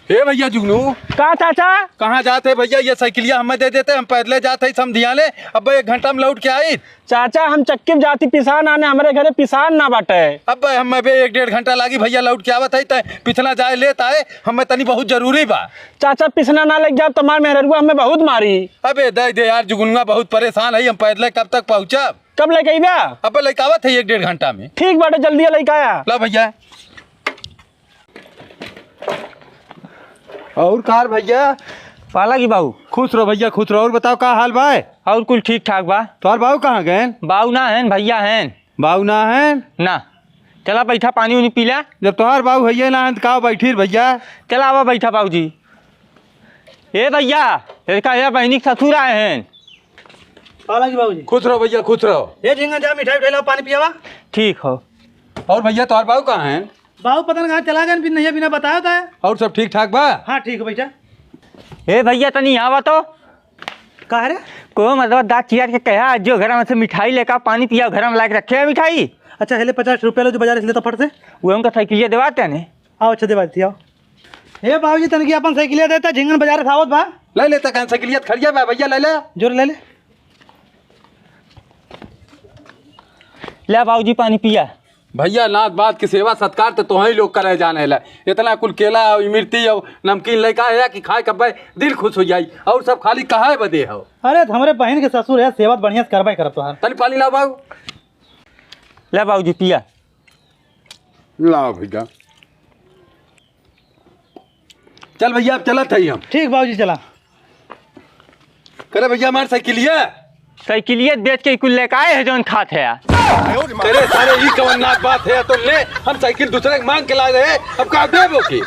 हे भैया जुगनू। का चाचा? कहाँ जाते भैया? ये साइकिलिया हमें दे देते, हम पैदले जाते समझिया ले। अब एक घंटा में लौट के आई। चाचा हम चक्की में जाती पिसान आने, हमारे घरे पिसान ना बाटे। अब हमें भी एक डेढ़ घंटा लागी भैया, लौट के आवत है त पिछला जाए लेत आए, हमें तनी बहुत जरूरी बा। चाचा पिसना ना लग जाए तुम्हार मेहररुआ हमें बहुत मारी। अबे दे दे यार जुगनुआ बहुत परेशान है, हम पैदले कब तक पहुँचब? कब लेके अइबा? अब लेके आवत है एक डेढ़ घंटा में। ठीक बाटे, जल्दी लेके आया। ला भैया। और कार भैया? पाला की बाबू। खुश रहो भैया, खुश रहो। और बताओ का हाल बा? और कुल ठीक ठाक बा। तोहर बाबू कहाँ गए? बाऊ ना हैं भैया हैं। बाबू ना हैं? ना। चला बैठा, पानी उनी पीला। जब तोहर बाबू भैया ना हैं तो का बैठी भैया? चला आवा बैठा बाबूजी। ए भैया, का बहनी के ससुर आए हैं। पाला की बाबूजी। खुश रहो भैया, खुश रहो। ए झिंगा जा, मिठाई उठाई लाओ, पानी पियावा। ठीक हो। और भैया तोहर बाबू कहाँ हैं? बाबू पता नहीं कहाँ चला गए, बिना नहीं बिना बताया था। और सब ठीक ठाक बा? हाँ ठीक है भैया। ए भैया तनी आवा तो। का रे? को मतलब दाँत चियार के कहा जो घर में से मिठाई लेकर पानी पिया, घर में लाके रखे है मिठाई। अच्छा हेले 50 रुपया लो जो बाजार से लेता फट से। वो उनका साइकिलिया देवाते हैं। आओ अच्छा देवा थी आओ। ए बाबूजी तनकी अपन साइकिलिया देता, झिंगन बाजार से आवत बा। ले लेता कहाँ साइकिलिया खड़िया बा भैया, ले ले। जोर ले ले। ले बाबूजी पानी पिया। भैया नाथ बात की सेवा सत्कार तो तुम ही लोग करे जाने ला। इतना कुल केला और इमरती और नमकीन लेकर आया कि खाए कब दिल खुश हो जाई, और सब खाली कहा बदे हो। अरे हमारे बहन के ससुर है, सेवा बढ़िया से करवाई करब तोहार। तनी पानी लाओ बाबू। ले बाबूजी पिया। लाओ भैया। चल भैया अब चलत है हम। ठीक बाबूजी चला। करे भैया हमारे साइकिलिया। साइकिलिया बेच के कुल लेकर आए है जोन खात है यार। करे सारे ई कवन नाक बात है तो ले, हम साइकिल दूसरे के मांग के ला रहे, अब का देबो की?